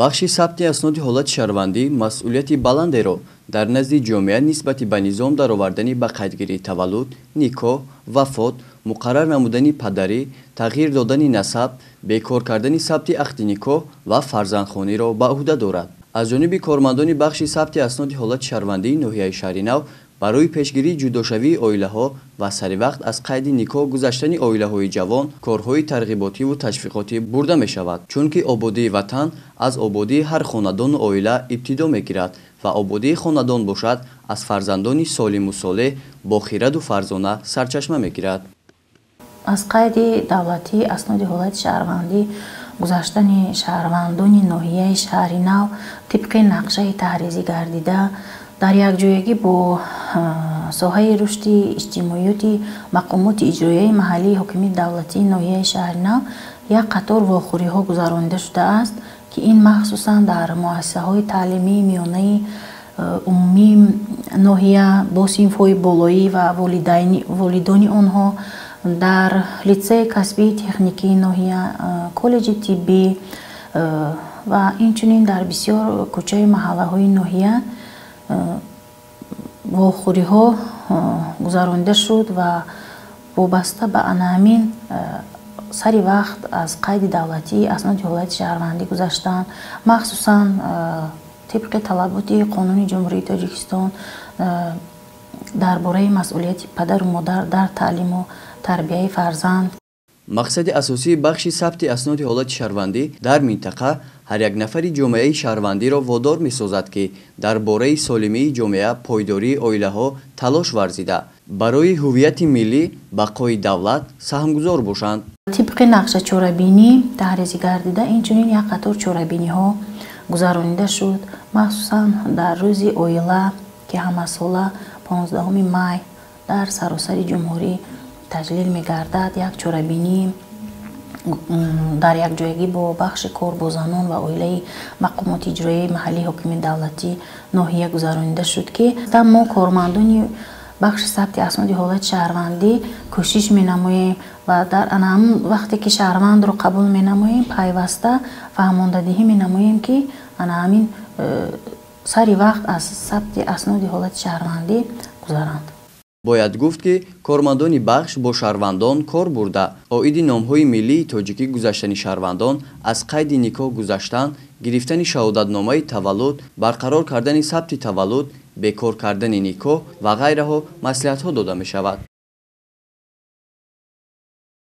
Бахши сабти асноди ҳолати шаҳрвандӣ масъулияти баландеро дар назди ҷомеа нисбати ба низом даровардани ба қайдгирии таваллуд, никоҳ, вафот, муқаррар намудани падарӣ, тағйир додани насаб, бекор кардани сабти ақди никоҳ ва фарзандхониро ба ӯҳда дорад. Аз ҷониби кормандони бахши сабти асноди ҳолати шаҳрвандии ноҳияи Шаҳринав барои пешгирии ҷудошавии оилаҳо ва саривақт аз қайди никоҳ гузаштани оилаҳои ҷавон корҳои тарғиботиву ташвиқотӣ бурда мешавад, чунки ободии ватан аз ободии ҳар хонадону оила ибтидо мегирад ва ободии хонадон бошад аз фарзандони солиму солеҳ бо хираду фарзона сарчашма мегирад. Аз қайди давлатии асноди ҳолати шаҳрвандӣ гузаштани шаҳрвандони ноҳияи Шаҳринав тибқи нақшаи таҳризӣ гардида дар якҷоягӣ бо соҳаи рушди иҷтимоиёти мақомоти иҷроияи маҳаллии ҳокимияти давлатии ноҳияи Шаҳринав як қатор вохӯриҳо гузаронида шудааст, ки ин махсусан дар муассисаҳои таълимии миёнаи умумии ноҳия бо синфҳои болоӣ ва волидони онҳо, дар литсеи касбии техникии ноҳия, коллеҷи тиббӣ ва инчунин дар бисёр кӯчаю маҳаллаҳои ноҳия вохӯриҳо гузаронида шуд ва вобаста ба ана ҳамин сари вақт аз қайди давлатии асноди ҳолати шаҳрвандӣ гузаштан, махсусан тибқи талаботи Қонуни Ҷумҳурии Тоҷикистон дар бораи масъулияти падару модар дар таълиму тарбияи фарзанд. Мақсади асосии бахши сабти асноди ҳолати шаҳрвандӣ дар минтақа ҳар як нафари ҷомеаи шаҳрвандиро водор месозад, ки дар бораи солимии ҷомеа, пойдории оилаҳо талош варзида, барои ҳуввияти миллӣ, бақои давлат саҳмгузор бошанд. Тибқи нақша чорабинӣ таҳризӣ гардида, инчунин як қатор чорабиниҳо гузаронида шуд, махсусан дар рӯзи оила, ки ҳамасола 15 май дар саросари ҷумҳурӣ таҷлил мегардад, як чорабинӣ дар якҷоягӣ бо бахши кор бо занон ва оилаи мақомоти иҷроияи маҳаллии ҳокимияти давлатӣ ноҳия гузаронида шуд, ки мо кормандони бахши сабти асноди ҳолати шаҳрвандӣ кӯшиш менамоем ва дар ана ҳамун вақте ки шаҳрвандро қабул менамоем, пайваста фаҳмондадиҳӣ менамоем, ки ана ҳамин сари вақт аз сабти асноди ҳолати шаҳрвандӣ гузаранд. Бояд гуфт, ки кормандони бахш бо шаҳрвандон кор бурда, оиди номҳои миллии тоҷикӣ гузаштани шаҳрвандон, аз қайди никоҳ гузаштан, гирифтани шаҳодатномаи таваллуд, барқарор кардани сабти таваллуд, бекор кардани никоҳ ва ғайраҳо маслиҳатҳо дода мешавад.